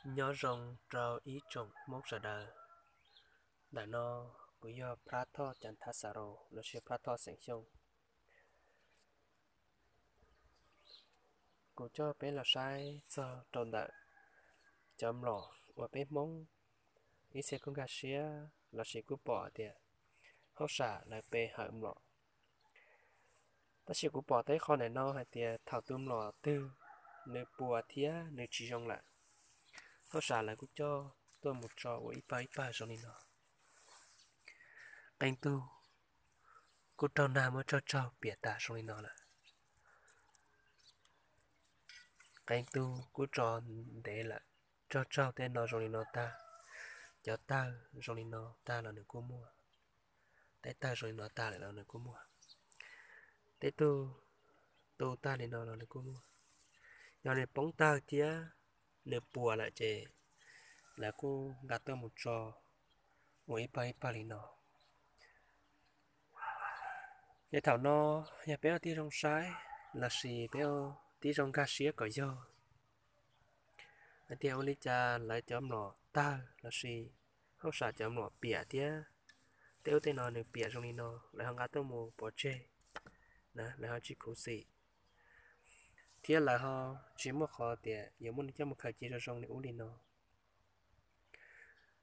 Nyob zoo rau ib tsoom Hmoob sawv daws. Ntawm no kuv yog Phrab Thoj Cav Thav Xav Rau lossis Phrab Thoj xeem Xyooj. Kuv coj peb los saib txog rau ntawm cov mlom uas peb Hmoob ib txhia kuj nkag siab lossis kuj pom tias hauj sam lawv pe hawm mlom. Tab sis kuv pom tau ib qho ntawm no hais tias thaum tus mlom twg nws puas thiab nws tsis zoo lawm, hauj sam lawv kuj coj tuaj mus tso ua ib pawg ib pawg zoo li no. Qee tug kuj raug nag muab tsaug tsaug piam tas zoo li no lawm. Qee tug kuj tso ntev lawm, tsaug tsaug tej no zoo li no tag. Cov tawg zoo li no tag los nws kuj muaj. Tej tawg zoo li no tag lawm los nws kuj muaj. Tej tug tu tag li no los nws kuj muaj. Yog nws poob tawg thiab nws puas lawm ces lawv kuj nqa tuaj mus tso ua ib pawg ib pawg li no. Ces thaum no yog peb ua tib zoo saib lossis peb ua tib zoo nkag siab kom yog hais tias ua li cas lawv cov mlom tawg lossis hauj sam cov mlom piam thiab tej ub tej no nws piam zoo li no, lawv ho nqa tuaj mus pov tseg, lawv ho tsis khuv xim thiab lawv ho tsis muaj qhov tias yuav muab nws coj mus khaws cia zoo zoo li ub li no.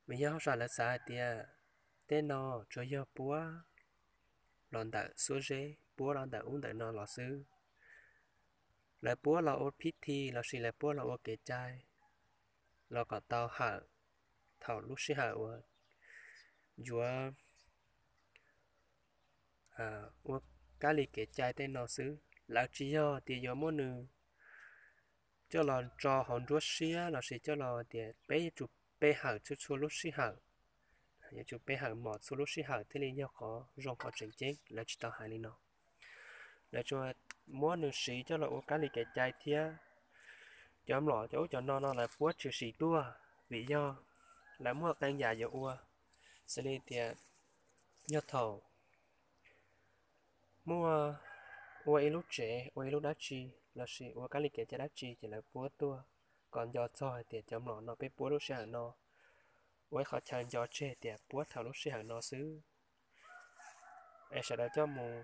Vim yog hauj sam lawv xav hais tias tej no tsuas yog puab los ntawm xuab zeb, puab los ntawm ub ntawm no los xwb. Lawv puab los ua phib thi lossis lawv puab los ua kev cai los kom tau hawm thaum lub sij hawm uas yuav ua kab li kev cai tej no xwb. Lawv tsis yog tias yuav muab nws coj los tso hauv nruab siab lossis coj los tias peb yuav tsum pe hawm txhua txhua lub sij hawm, yuav tsum pe hawm mlom txhua lub sij hawm thiaj li yog qhov zoo qhov tseem ceeb, lawv tsis tau hais li no. Lawv tsuas muab nws siv coj los ua kab li kev cai thiab cov mlom cov ub cov no no lawv puab tshwm sim tuaj vim yog lawv muaj qee yam yuav ua, xws li tias yog thaum muaj ua ib lub tsev ua ib lub dab tsi lossis ua kab li kev cai dab tsi ces lawv puab tuaj kom nco txog hais tias cov mlom no peb puab lub sij hawm no, ua ib qhov chaw nco tseg tias puab thaum lub sij hawm no xwb es sawv daws coj mus,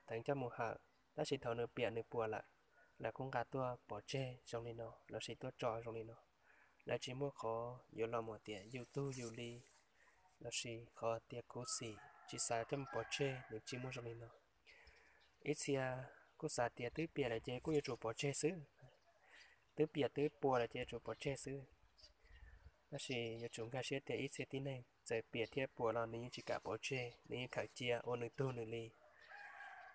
teev coj mus hawm, tab sis thaum nws piam nws puas lawm, lawv kuj nqa tuaj pov tseg zoo li no lossis tuaj tso zoo li no. Lawv tsis muaj qhov yuav los mus tias yus tug yus li lossis qhov tias khuv xim tsis xav coj mus pov tseg, nws tsis muaj zoo li no. Ib txhia kuj xav tias twb piam lawm ces kuj yuav tsum pov tseg xwb, twb piam twb puas lawm ces yuav tsum pov tseg xwb. Tab sis yuav tsum nkag siab tias ib txhia tib neeg txawm piam thiab puas los nws yeej tsis kam pov tseg, nws yeej khaws cia ua nws tug nws li.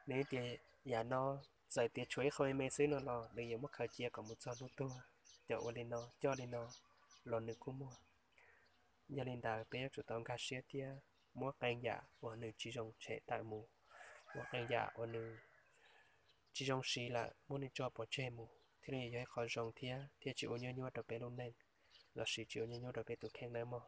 Nws tias yam no txawm tias tshuav ib qho me me xwb no los nws yuav muab khaws cia kom mus txog hnub tuag, cov ua li no coj li no los nws kuj muaj. Yog li ntawd peb yuav tsum tau nkag siab thiab muab qee yam uas nws tsis zoo tshem tawm mus, muab qee yam uas nws tsis zoo siv lawm muab nws tso pov tseg mus thiaj li yog ib qho zoo thiab thiaj tsis ua nyuaj nyuaj rau peb lub neej lossis tsis ua nyuaj nyuaj rau peb tus kheej nawb mog.